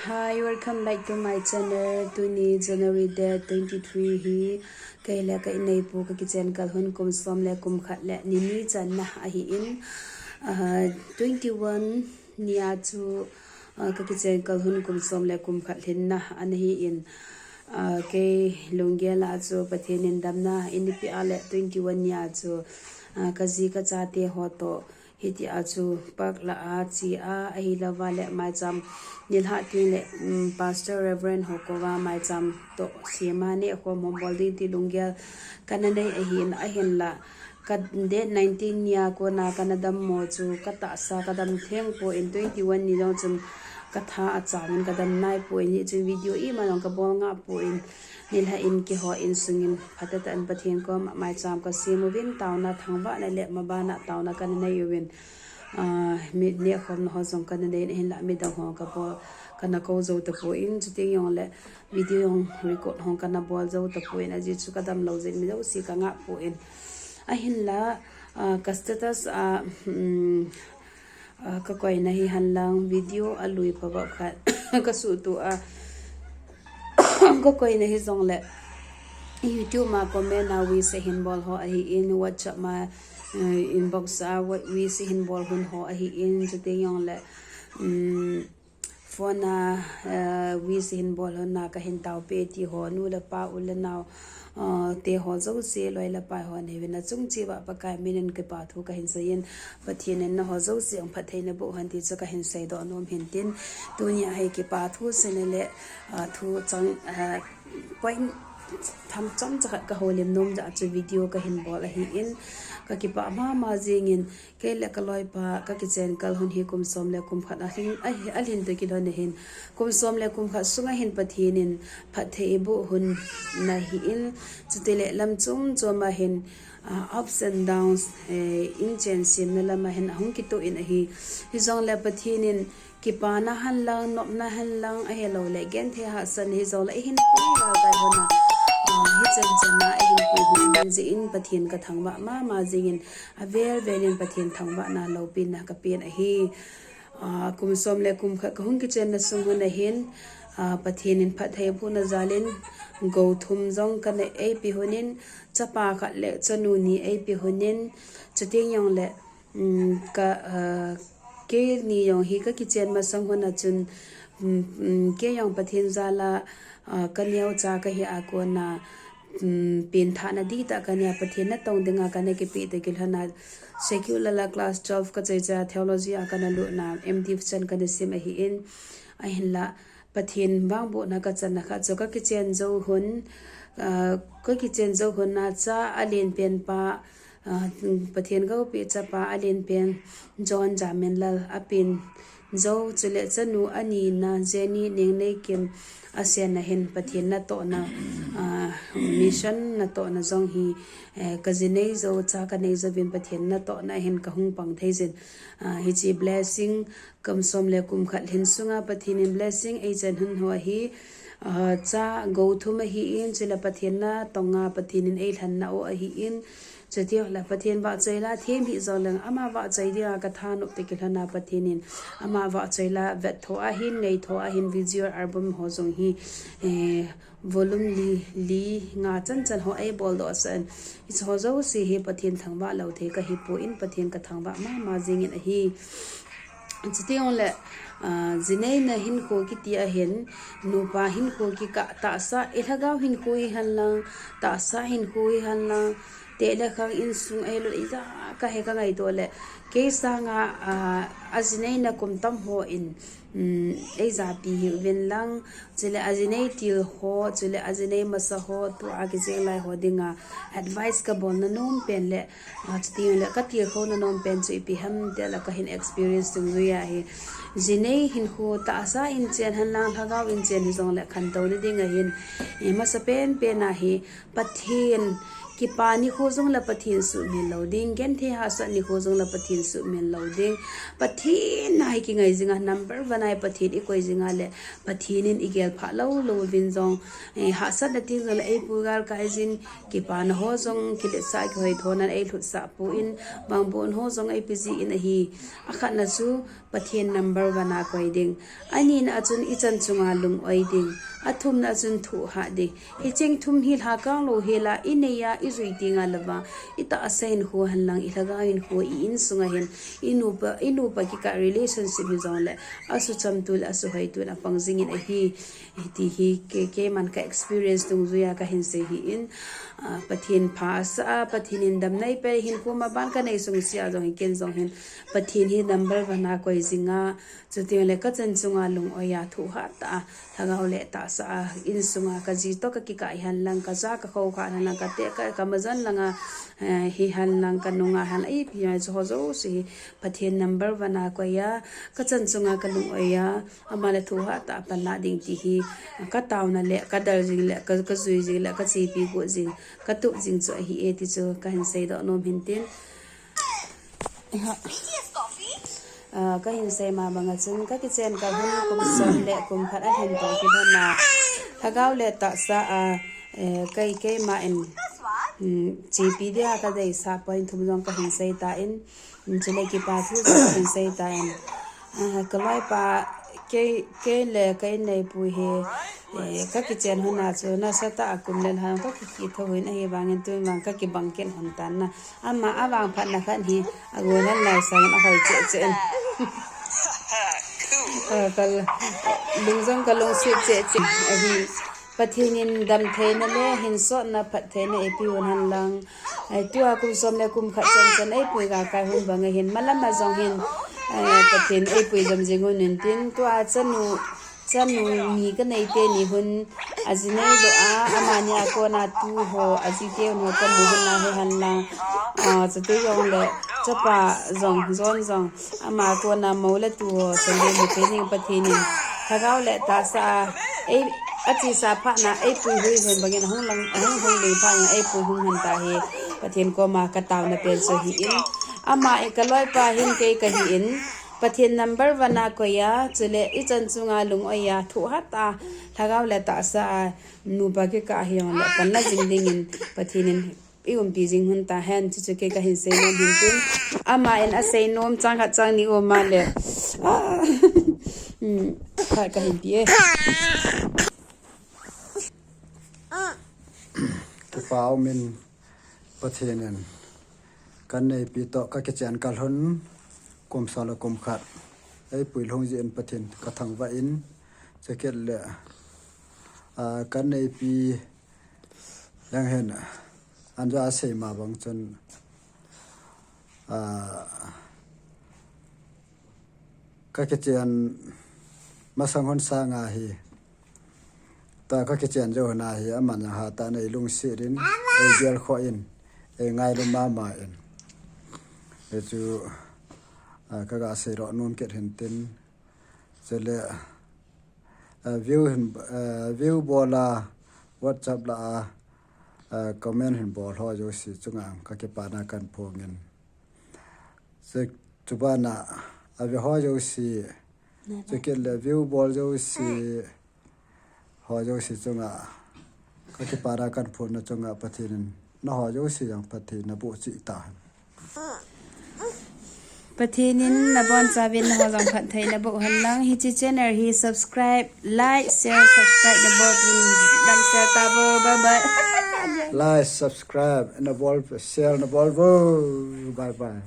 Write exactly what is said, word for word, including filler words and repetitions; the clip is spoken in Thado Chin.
Hi, welcome back to my channel. Tuni January date twenty-three hi, kei le ka inneipu ka kichen kal hun kum som le kum khat le ni ni channa ahi in, ah, twenty-one nia chu, ah, ka kichen kal hun kum som le kum khat lhinna ana hi in, ah, kei lunggel a chu Pathen in damna eina pe a le twenty-one nia chu, ah, ka ji ka chate ho toh, hiti a chu park lah a che a, ahilouva le maicham nilhah teng le, um, Pastor Reverend ho koma maicham toh sem a nehkhom hung bol ding ti lunggel kana nei ahin, ahinla ka date nineteen nia kona kana dammo chu ka tahsa ka dam theng poi, twenty-one ni jong chun ka tha achauvin ka dam nai poi, hichun video ima jong ka bol nga poi. Nilhah in keiho insung in phatah tah in Pathen koma maicham ka sem uvin, taona thangvahna le mabana taona kana nei uvin, ah, mi nehkhomna ho jong kana nei in, ahinla midang ho ka bol, kana kou jou tapoi, chuteng jongle video jong record ho kana bol jou tapoi, ajeh chu ka damlou jeh in mi jouse ka ngah poi. Ahinla, ah, ka status a, um, ah, ka koina hi henlang, video alui phabep khat ka suhto a ka koina hijongle YouTube ma comment a wish ahin bol ho ahi in, WhatsApp ma, eh, inbox a wa-, wish ahin bol hun ho ahi in, chuteng jongle, um, phone a, eh, wish ahin bol hun a kahin taopi ti ho, nu le pa, u le nao, ah, te ho jouse, loi le pai ho, nei uvin achung cheh uva Pakai min in kipa thu kahin sei in, Pathen in nangho jouse jong phatthei naboh hen ti chu kahin seidoh nom hin tin, tunia hi kipa thu seina le, ah, thu chang, ah, point tham chomcha khat ka houlim nom jeh a chu video kahin bol ahi in, ka kipah mama jing in, kei le ka loipa ka kichen kal hun hi kum som le kum khat alhin, ahi, alhin toh kilhon ahin. Kum som le kum khat sunga hin Pathen in phatthei eiboh hun ana hi in, chutile lam chom chom a hin, ah, ups and downs, eh, inchen semna lam a hin ahung kitoh in ahi. Hijongle Pathen in kipana henlang, nopna henlang, ahilouleh genthei hahsatna hijongle eihin pui gal kai hun a, ah, hichan chan a eihin pui hun jeh in Pathen ka thangvah mama jing in, avel vel in Pathen thangvahna loupina ka pen ahi. Ah, kum som le kum khat ka hung kichenna sung hun a hin, ah, Pathen in phatthei bohna jal in gou thum jong kana eipe hun in, chapa khat le chanu ni eipe hun in, chuteng jongle, um, ka, ah, keini jong hi ka kichen masang hun a chun, um, um, kei jong Pathen jal a, ah, ka neocha kahi a kona, um, penthahna dihtah ka nei a, Pathen natong dinga kana kipeh toh kilhon a, secular a class twelve ka chai chai a, theology a kana lutna, M.Div chan kana sim ahi in, ahinla Pathen vangbohna ka channa khat chu ka kichen jou hun, ah, ka kichen jou hun a cha alen pen pa, ah, Pathen ka oupeh chapa alen pen John Jaminlal apen jou, chule chanu anina Jenny Nengneikim asenna hin Pathen natohna, ah, mission natohna jong hi, eh, ka ji nei jou, cha ka nei jouvin Pathen natohna hin ka hung pang thei jin, ah, hiche blessing kum som le kum khat lhin sunga Pathen in blessing eichen hun ho ahi, ah, cha gou thum ahi in, chule Pathen natonga Pathen in eilhenna u ahi in, chutile Pathen vahchoi la them hih jongleng ama vahchoi dinga ka thanop toh kilhon a Pathen in ama vahchoi la vettho a hin, neitho a hin, visual album ho jong hi, eh, volume li, li, nga chan chan ho eiboldoh sah in, hiche ho jouse hi Pathen thangvah lou thei kahi poi, Pathen ka thangvah mama jing in ahi. Chuteng jongle, ah, jineina hinkho kiti a hin, nupa hinkho kikah, tahsa, i lhagao hinkho hi henlang, tahsa hinkho hi henlang, teh le khang insung ahilou le ijat kahi ka ngaito le, kei sanga, ah, ajineina kum tam ho in, um, eijapi hih uvin lang, chule ajinei til ho, chule ajinei masa ho, tua kijing lai ho dinga advice ka bolna nom pen le, ah, chuteng le ka tilkhouna nom pen chu ipi ham tile ka hin experience dungjui a hi, jinei hinkho tahsa in chen henlang lhagao in chen hijongle khantouna ding a hin, eh, masa pen pen a hi Pathen Kipa nikho jong le Pathen suhmil lou ding, genthei hahsat nikho jong le Pathen suhmil lou ding. Pathen a hi kingai jing a, number one a hi Pathen i koi jing a le, Pathen in i gelphah lou lou vin jong, eh, hahsatna teng jong le eipu galkai jin, kipana ho jong kiletsah kihoithona in ei lhutsah pon, bang bon ho jong ei pe jin ahi. Akhatna chu, Pathen number one a koi ding. Anina a chun i chan chunga lung-oi ding. Athumna a chun thohhat ding. Hicheng thum hi lhakang louhel a i nei a i jui teng a lou va, i tahsa hinkho hen lang, i lhagao hinkho, i insung a hin, i nupa, i nupa kikah relationship hi jong le, asuchamtu le asuhoitu in apang jing in ahi. Hiti hi kei, keiman ka experience dungjui a kahin sei ahin, ah, Pathen pha asah a, Pathen in damna eipeh, hinkho maban kanei sung sea jong hi ken jong hin, Pathen hi number one a koi jing a, chuteng le ka chan chunga lung-oi a thohhat tah a, lhagao le tahsa a, insung a ka ji toh ka kikah hihen lang, ka ja ka kho kha hihen lang, ka teh ka, ka majan lang a, eh, hihen lang, ka nung a hihen lang, ipi hijongle chu ho jouse hi Pathen number one a koi a, ka chan chunga ka lung-oi a, ama le thohhat tah a panla ding ti hi, ka taona le, ka dal jing le, ka, ka jui jing le, ka chepi got jing, ka tup jing chu ahi e ti chu kahin seidoh nom hin tin. Ah, kahin sei ma bang a chun, ka kichen kal hun kum som le kum khat alhin toh kilhon a, lhagao le tahsa a, eh, kei, keima in, mm, chepi dia ka deisah point thum jong kahin sei tan, mm, chule kipa thu jong kahin sei tan. Ah, ka loipa, kei, kei le ka inneipu hi, eh, ka kichen hun a chu nasatah a kum le lha ka kikitho uvin, ahivangin tun vang ka kibang kit lhon tan na. Ama avangphatna khat hi, agon hen lai sangin ahoi cheh cheh in. Ah, ka l-, lung jong ka lungset cheh cheh ahi. Pathen in damtheina le hinsotna phattheina eipe un hen lang. Eh, tua kum som le kum khat chan chan eipui galkai hun bang ahin, malam a jong hin, eh, Pathen eipui jom jing un in tin, tua chanu, chanu ni kanei teni hun, aji neidoh a, amani a kona tu ho, aji te ho kamu hun a hi hen lang. Ah, chuteng jong le, chapa jong, John jong, ama kona mou le tu ho, Sunday mu pe ning Pathen in, lhagao le tahsa a, ei, achesa phat na, eipui hui hun bangin, ahung lang, ahung hung ding phat in, eipui hung hen ta hi, Pathen koma ka taona pen chu ahin, ama e ka loipa hin kei kahin, Pathen number one a koi a, chule i chan chunga lung-oi a, thohhat a, lhagao le tahsa a, nupa kikah hijongle, panla jing dingin, Pathen in, i umpi jing hun ta hen, chuchu kei kahin sei nom hin tin. Ama in asei nom chang khat chang ni um a le. Ah. Hmm, khat kahin pe e. Kipa um in Pathen in ka neipi toh ka kichen kal hun kum som le kum khat eipui lhung jeh in Pathen ka thangvah in, chukit le, ah, ka neipi Leng hin, anjo asei ma bang chun, ah, ka kichen masang hun sanga hi, ta ka kichen jou hun a hi, aman jong hatah in ei lungset in, ei gelkhoh in, ei ngailu mama in. Hichu, ah, ka ga seidoh nom kit hin tin, chule, ah, view hin, ah, view bol a, WhatsApp lah a, ah, comment hin bol ho jouse chunga ka kipana kahin phong in. Chule chuban a, ave ho jouse, chukit le view bol jouse, ho jouse chunga, ka kipana kahin phong na chunga Pathen in, na ho jouse jong Pathen in naboh cheh tahen. Pathen in nabonchauvin naho jong phattheina boh hen lang. Hiche channel hi subscribe, like, share, subscribe nabol uvin damsel tauvo. Bye bye. Like, subscribe nabol, share nabol uvo. Bye bye.